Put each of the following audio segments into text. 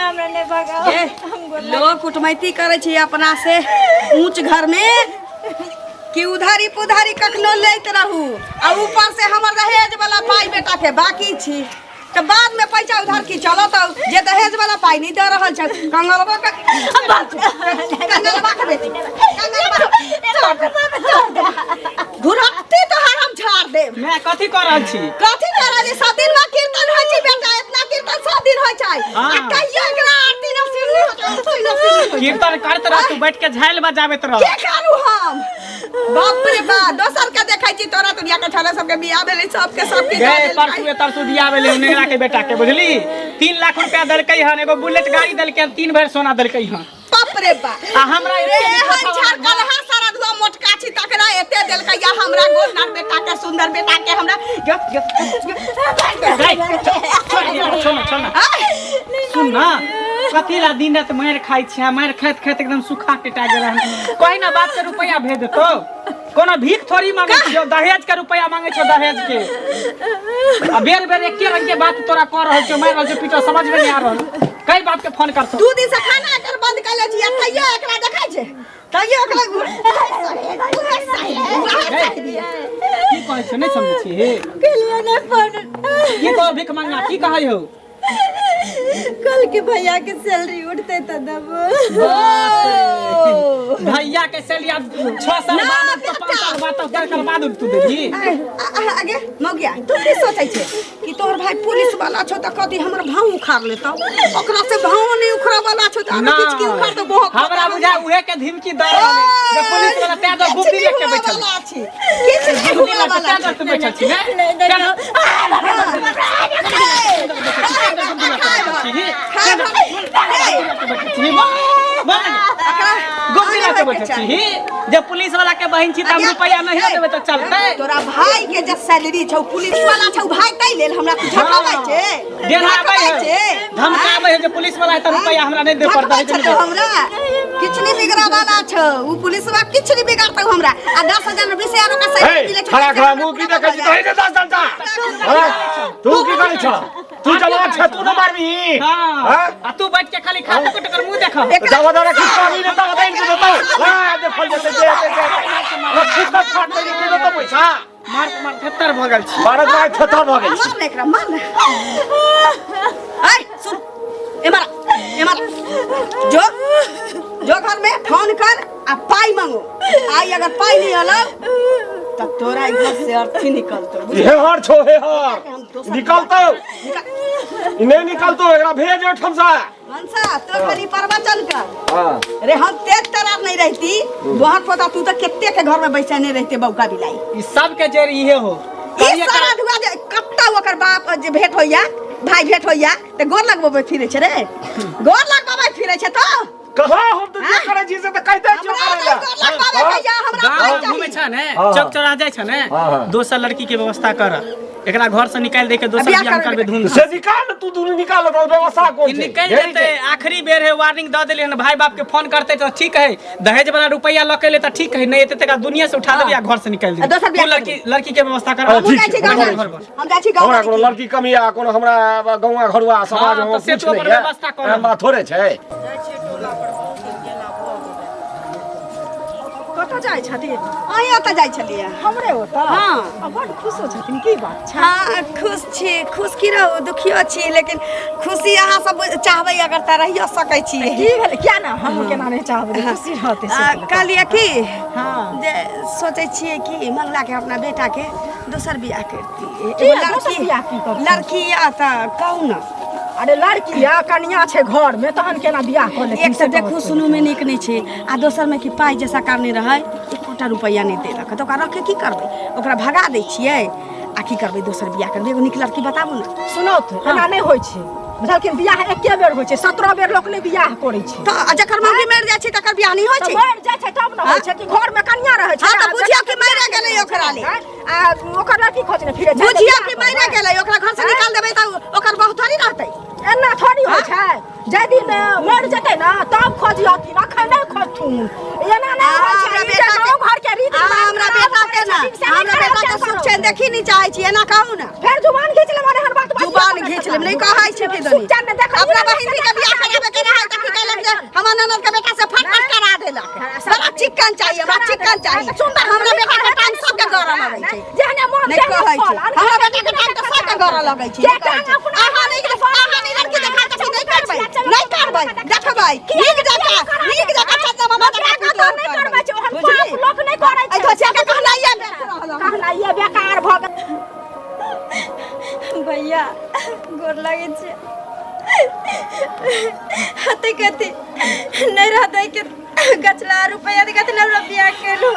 हमरा नहि भगाओ। ए, हम गोर लोग कुटमैती करै छी अपना से ऊंच घर में कि उधारी पुधारी कखनो लैत रहू आ ऊपर से हमर दहेज वाला पाई बेटा के बाकी छी तऽ बाद में पैसा उधार की चलत जे दहेज वाला पाई नहीं दे रहल छै कंगलबा के कंगलबा के बेटी कंगलबा घुरकती तो हर हम झाड़ देब। मैं कथी कर रहल छी? कथी कर रहल छी? सब दिन में कीर्तन होइ छै बेटा, इतना कीर्तन सब दिन होइ छै। हाँ। आ कहियो एकरा आरती न सुनली हो छै, आरती न सुनली हो छै। कीर्तन करत रह तू बैठ के झाल बजाबैत रह। के करू हम? बाप रे बा, दोसर के देखै छी तोरा दुनिया के छाला सबके बियाह भेलै, सबके सब के गए परसू तरसू बियाह भेलै नेगरा के बेटा के, बुझली? 3 लाख रुपया देलकै हन, एगो बुलेट गाड़ी देलकै हन, 3 भरि सोना देलकै हन। बाप रे बा। आ हमरा रे एते एहन झरकल हा सारा दुआ मोटका छी तकरा एते देलकै या हमरा गोर नार बेटा के, सुंदर बेटा के हमरा यो यो छोड़ छोड़ छोड़ सुन ना, कथी ला दिन रात मारि खाइ छै? मारि खाइत खाइत एकदम सुखा टेटा गेल हन। कही ना बाप के रुपया भेज देतो, कोनो भीख थोड़ी मांगे छियो, दहेज के रुपया मांगे छियो दहेज के। आ बेर बेर एके रंग के बात तोरा कह रहल छियो, मारि रहल छियो, पीटो, समझ में नहीं आ रहल कई बाप के फोन करतो। 2 दिन से खाना एकर बंद कर ले छी, तैयो एकरा देखै छै, तैयो एकरा की कहै छै नहीं समझै छी? कहलियै ने फोन। की कह भीख मांगना की कहै हो? कल के भैया के सैलरी उठते त देबो। भैया के सैलरी अब 6 साल बाद तो 5 साल बाद तो कर बाद उठ तू देबी। आगे मौगिया, तू की सोचै छै कि तोहर भाई पुलिस वाला छौ त कथी हमर भाव उखाड़ लेतौ? ओकरा से भाव नहीं उखड़ा वाला छौ त आरो किछ की उखाड़ तो बहुत हमरा बुझा उहे के धमकी द रहल जे पुलिस वाला तें तो गुप्ती लेके बैठल वाला छी, किछ नहीं गुप्ती हुआ लेके वाला तें तो बैठल छी ने। नहीं देखो। जे पुलिस वाला के बहन छी त हम रुपया नहीं देबै त चलतै? तोरा भाई के जे सैलरी छौ, पुलिस वाला छौ भाई, तै लेल हमरा तू झकाबै छे? डराबै है, धमकाबै है जे पुलिस वाला है त रुपया हमरा नहीं दे पड़तै। झकबै छौ हमरा किछ नहीं बिगड़ा वाला छौ, उ पुलिस वाला किछ नहीं बिगाड़तौ हमरा। आ 10,000 में 20,000 का सैलरी मिलै छौ। खड़ा खड़ा मुंह की देखै छी? तोही ने 10 घंटा तू की करै छ? तू जवान छ, तू न मारबी? हां, आ तू बैठ के खाली खा के टकर मुंह देख। जावा दारा किछ कमी ने त बताइन के देतौ। हां, देखल जेतै जे हेतै से हेतै। किछ त फाट दे के देतौ पैसा। मार मार थेतर भ गेल छी। मारत मार थेतर भ गेल छी। मार एकरा, मार ने। ऐ सुन, एमर एमर जो जो घर में फोन कर आ पाई मांगो। आई अगर पाई नहीं अलो त तोरा ई घर से अर्थी निकलतो। हे हर छो, हे हर निकलतो नहीं निकलतो, एकरा भेज ओठम से। मनसा तो खाली प्रवचन कर। हां। रे हम तेज तरार नहीं रहती बहुत पता तू तो कितने के घर में बैसने रहते बौका बिलाई। ई सब के जड़ इहे हो। ई सारा धुआ जे कत्ता ओकर बाप जे भेंट होइया, भाई भेंट होइया त गोर लगबे फिरे छै रे, गोर लगबे फिरे छै तो कहाँ हम तो जे करै छी से त कहिते छियौ हमरा करै ला। गोर लगबाबे भैया, हमरा गाँव पाइ घूमे चाही। छ ने, हाँ। चौक चौराहा जाइ छ ने, हाँ, हाँ। दोसर लड़की के व्यवस्था कर, एकरा घर से निकाल दे के दोसर बियाह बियाह करबे। करबे धूम से निकाल, तू दुनू निकाल त व्यवस्था कोन ई छै? निकल ढेरी जेतै। छै। आखिरी बेर है, वार्निंग द देली हन। भाई बाप के फोन करते तो ठीक है, दहेज वाला रुपया ल के ले त ठीक है, नहीं एते तक दुनिया से उठा देबी आ घर से निकाल देबी। आ दोसर बियाह तू लड़की लड़की के व्यवस्था कर। हाँ, हम ठीक जाइ छी छै, गाँव हमरा घर पर। हम जाइ छी गाँव हमरा घर। कोनो लड़की कमी आ कोनो हमरा गौवा घरुआ समाज हाँ, में तऽ से कुछ तू नहीं अपन है। व्यवस्था कऽ एहन बात थोड़े छै। कतऽ जाइ छथिन? अहीं ओतऽ जाइ छलियै। हमरे ओतऽ? हाँ। आ बड्ड खुशो छथिन, की बात छै? हाँ, खुश छी। खुश की रहू, दुखियो छी, लेकिन खुशी अहाँ सब चाहबै अगर तऽ रहियो सकै छी। की भेलै? किया ने हम केना नहि चाहबै जे खुशी रहतै से? आ, कहलियै की हाँ। जे सोचै छियै कि मंगला के अपना बेटा के दोसर बियाह करती। की एगो दोसर बियाह की करती? लड़की या तऽ कहू ने। अरे लड़की या कनिया छै घर में, तहन केना बियाह कऽ लेथिन? एक तऽ देखू सुनू में नीक नहि छै आ दोसर में कि पाइ जे सरकार नहि रहै, एकोटा रुपैआ नहि देलक तऽ ओकरा रखे की करबै? ओकरा भगा दै छियै आ की करबै? दोसर बियाह करबै, एगो नीक लड़की बताबू ने। सुनौ तऽ, एना नहि होइ छै, बुझलखिन? बियाह एके बेर होइ छै, 17 बेर लोक नहि बियाह करै छै। तऽ आ जकर मौगी मरि जाइ छै तकर बियाह नहि होइ तऽ छै? मरि जाइ छै तब ने होइ छै कि घर में कनिया रहै छै। हाँ, तऽ आ बुझियौ कि जकर मरि बियाह गेलै ओकरा लेल। आ ओकर लड़की खोजने फिरै छै। बुझियौ कि मरि गेलै, ओकरा घर से निकाल देबै तऽ ओकर बहु थोड़ी रहतै। एना थोड़ी होइ छै। जाहि दिन मरि जेतै ने तब खोजियथिन, अखन नहि खोजथुन। एना नहि होइ छै। हमरा ई जे बेटा के गाँव घर के रीत आ, रिवाज हमरा खराब बेटा के के ना हमरा बेटा के सुख चैन देखी नहीं चाहे छी, एना कहू ना। फेर जुबान घीच लेब, एहन बात बाजियौ जुबान हमरा घीच से। लेब, नहीं कहै छै कि सुख दनी। चैन ने देखै अपना बहिन के बियाह कराबे के रहै त की कहलक जे हमर ननद के बेटा से फटफट करा देलक। बड़ा चिकन चाहिए, हमरा चिकन चाहिए। हमरा बेटा के टांग सबके गरम लगै छै। जेहने मोन नहीं तेहने कहै फल। छै, हमरा बेटा के टांग तऽ सबके गरम लगै छै। जे नहीं कहै टांग छै। अपना अहाँ नहीं, अहाँ नहीं लड़की देखा तऽ नहि करबै, नहि करबै, देखबै नीक जकाँ, नीक जकाँ चंदा मामा बेटा के तऽ नहि करबै छै, ओहन पाप लोक नहि करै छै। एहि धोचिया के कहनाइए व्यर्थ रहल हन। कहनाइए बेकार भऽ गेल। भैया गोर लागै छै। हते कथी नहीं रहते के गछला रुपया दे कथी हमरा बियाह केलू,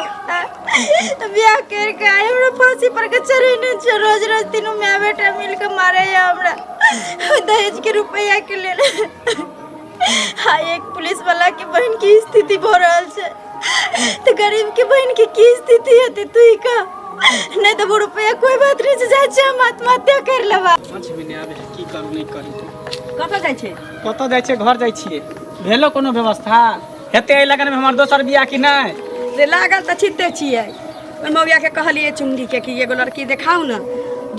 बियाह कर के आइ हमरा फांसी पर के चढ़ेने छै। रोज रोज तीनू माय बेटा मिल के मारे या हमरा दहेज के रुपया के लेल। आ एक पुलिस वाला के बहन की स्थिति भऽ रहल छै तऽ गरीब के बहन के की स्थिति हेतै तू ही कह। नहीं देबो रुपया कोई बात नहीं छै, जाइ छै हम आत्महत्या कर लेबा। समझ में नहि आबै है की करू नहि करू। कतऽ जाइ छै? कतऽ जाइ छै? घर जाइ छियै। भेलो कोनो व्यवस्था हेतै एहि लगनमे हमर दोसर बियाह कि नहि? रे लागल तऽ छिते छियै। ओहि मौगिया के कहलियै चुंगी के कि एगो लड़की देखाउ ने,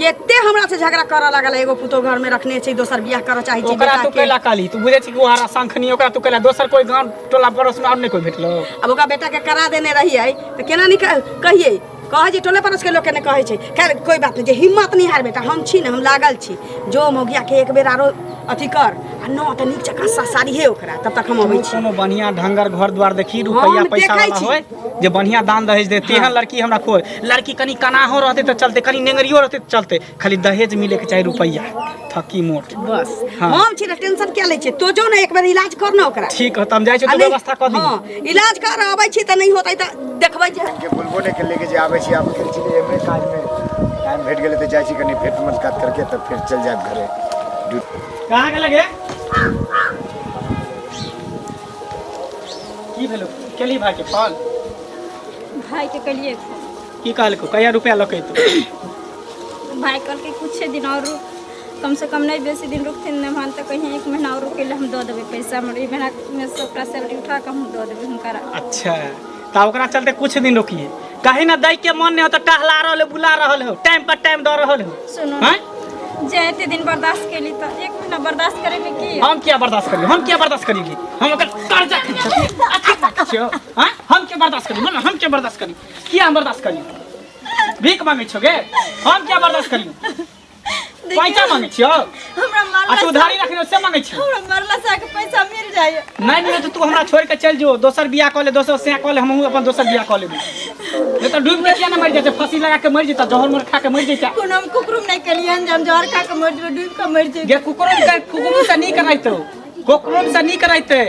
एते हमरा से झगड़ा करऽ लागल। एगो पुतोह घर में रखने छै, दोसर बियाह करऽ चाहै छै ओकरा बेटा तू के। कैला कहली? तू बुझै छी कि ओ हरा शंखनी, ओकरा तू कैला? दोसर कोई गांव टोला पड़ोस में और नहीं कोई भेटलो? आब ओकरा बेटा के करा देने रहियै तऽ केना नहि कहियै? कहै छै टोले पड़ोस के लोक के नहि कहै छै। खैर कोई बात नहीं, जे हिम्मत नहीं हार बेटा, हम छी ने, हम लागल छी। जो मौगिया के एक बेर आरो अथी कर आ न तऽ नीक जकाँ ससारिहे ओकरा, तब तक हम अबै छी। कोनो बढ़िया ढंगर घर द्वार देखी, रुपैया हम पैसा देखै वाला छी। होय जे बढ़िया दान दहेज दे, तेहन लड़की हमरा खोज। लड़की कनी कनाहो रहते तऽ चलते, कनी नेंगरियो रहते तऽ चलते, खाली दहेज मिले के चाही रुपैया थकी मोट बस। हाँ। हम छी ने, टेंशन किया लै छियै? तो जो ने एक बेर इलाज कर ने ओकरा। ठीक है, तऽ हम जाइ छी, आ तू नहि- व्यवस्था कऽ दी। हाँ, इलाज कर अबै छी तऽ नहि होतै तऽ देखबै जे के बोलबो नहि केलियै कि जे आबै छी। आब गेल छलियै एमरे काजमे, टाइम भेट गेलै तऽ जाइ छी कनि भेट मुलाकात करके तब फेर चलि जायब घरे। कहाँ गेल गे? की भेलो? केली भाई के फोन? भाई के कलिए फोन। की कहलको? कहिया रुपया लऽ के अयतौ? भाई कहलकै कुछ दिन और रुक, कम से कम नहीं बेसी दिन रुकथिन मेहमान तऽ कहीं एक महीना और रुकै लए, हम दऽ देबै पैसा। हमर ई महीना में सबटा सैलरी उठा कऽ हम दऽ देबै हुनकरा। अच्छा, तऽ ओकरा चलते कुछ दिन रोकिए। कहीं ना दै के मन नहीं हो तऽ टहला रहल हो, बुला रहल हो, टाइम पर टाइम दऽ रहल हो। सुनू। हैं? जे एते दिन बर्दाश्त केली तऽ एक महीना बर्दाश्त करे में की? हम किया बर्दाश्त करिए? हम किया बर्दाश्त करिए? हम ओकर कर्जा अथी छियो। हैं? हम किया बर्दाश्त करी? बोल ना, हम किया बर्दाश्त करी? किया हम बर्दाश्त करी? भीख मांगे छो गे? हम किया बर्दाश्त करी? पैसा मांगे छियो? हमरा मारला अच्छा, उधारी रखने से मांगे छियो? हमरा मरला से के पैसा मिल जाए। नहीं मिले तो तू हमरा छोड़ के चल जो, दोसर बियाह कऽ ले, दोसर से कऽ ले, हमहूँ अपन दोसर बियाह कऽ लेबै। नहीं तो डूब के किया ना मरि जेतै? फांसी लगा के मरि जेतै, जहर मोर खा के मरि जेतै। कोनो हम कुकरुम नहीं केलियन जे हम जहर खा के मरि जेबै, डूबि के मरि जेबै। गे कुकरुम के कुकरुम से नीक रहितौ, कुकरुम से नीक रहितै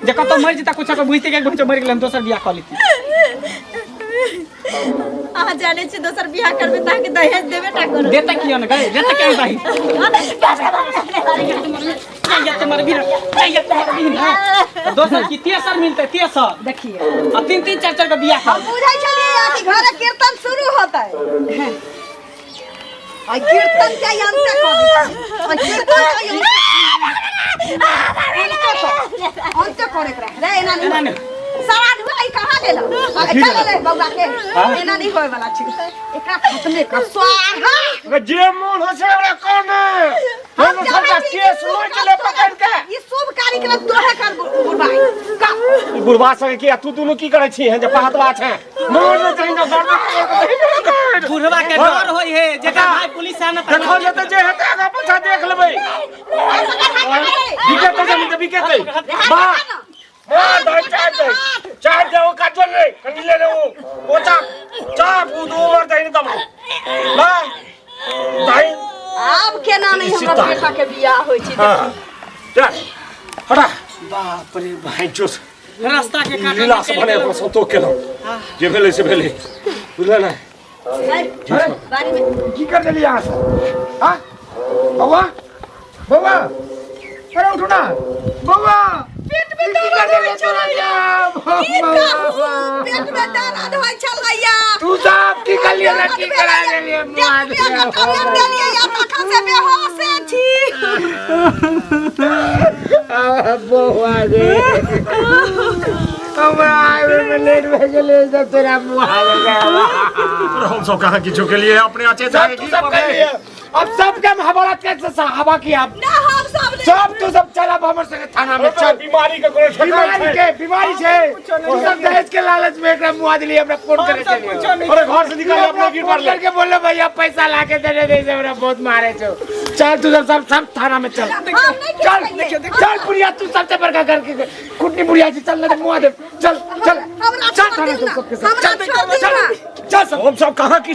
जे कतौ मरि जेतै, कुछ के बुझते के कुछ मरि गेलै, हम दोसर बियाह कऽ लेती। अहाँ जानै छी दोसर बियाह करबै तऽ अहाँके दहेज देबे टा करत। देता किया ने गए? देता किया दही? नहीं तो मरबी ना, नहीं तो मरबी ना। दोसर की तेसर मिलते, तेसर देखिए आ तीन तीन चार चार के बियाह हम कर। बुझै छलियै कि घरे कीर्तन शुरू होतै, आ कीर्तन के अंत कऽ दै छै। आ कीर्तन के अंत करे के रहे रे। एना एना नहीं नहि। सराध हुआ ई कहाँ गेल? आ, चल ले बौआ के। एना नहीं होय वाला छै, एकरा खत्मे कर स्वाहा। जे मोन हो से हमरा कोने हम जानै सबटा छी कि केस शुभ नोच ले पकड़ के। ई शुभ कार्यक्रम तोहे कर बुढ़बाई कर। ई बुढ़बा संगे किया तू दुनू की करै छी? हैं जे पहतवा छै मोन में चाहिए ना बर्दाश्त। बुढ़वा के डर होय है जेकर भाई पुलिस है ना। देखो जेतै जे हेतै आगा पाछा देख लेबै। बिकेतै जमीन तऽ बिकेतै। बा बा दही चार दे, चार दे। ओ काजल रे, कनी ले ले ओ चाप चाप उ दू मर दही तब बा दही। आब केना नहीं हमरा सीता। बेटा के बियाह होइ छै? हाँ चल हटा। बाप रे बाप, भाई जोश रास्ता के काटा लीला से निकलि भने गेलौ। अपना संतोष केलहुँ, जे भेलै से भेलै, बुझल ने? बारी में की कर देलियै अहाँ सब? हाँ बौआ, बौआ, अरे उठू ना बौआ। पेट में ई की कर दर्द देलियै होइ तोरा छलैया। के? की कहू, पेट में दर्द होइ छलैया। तू सब की करलियै रे? की करा देलियै? मुआ देलियै देलियै, तखन से बेहोशे छी। बौआ रे। हमरा आबे में लेट भए गेलै सब तोरा मुँह आबे हम सब कहाँ किछु के लिए अपने अच्छे सब तू सब कर लिए अब सबके हम हवाला कैसे हवा की आप ना हम सब नहीं सब तू सब चल अब हमर संगे थाना में चल बीमारी के कोनो ठेकान बीमारी छै के बीमारी छै तू सब दहेज के लालच में एकरा मुआ दिली हमरा फोन करे चलिए अरे घर से निकाल अपने गिर फोन पड़ले करके बोले भैया पैसा ला के देने दे से हमरा बहुत मारे छो चल तू सब सब सब थाना में चल हम नहीं चल खेलैये। चल बुढ़िया तू सबसे बड़का घर के कुटनी बुढ़िया जी चल ना तो मुआ दे चल चल हमरा चल छोड़ थाना दियौ चल ना। सबके सब हमरा चल छोड़ दियौ ना। चल चल सब हम सब कहाँ की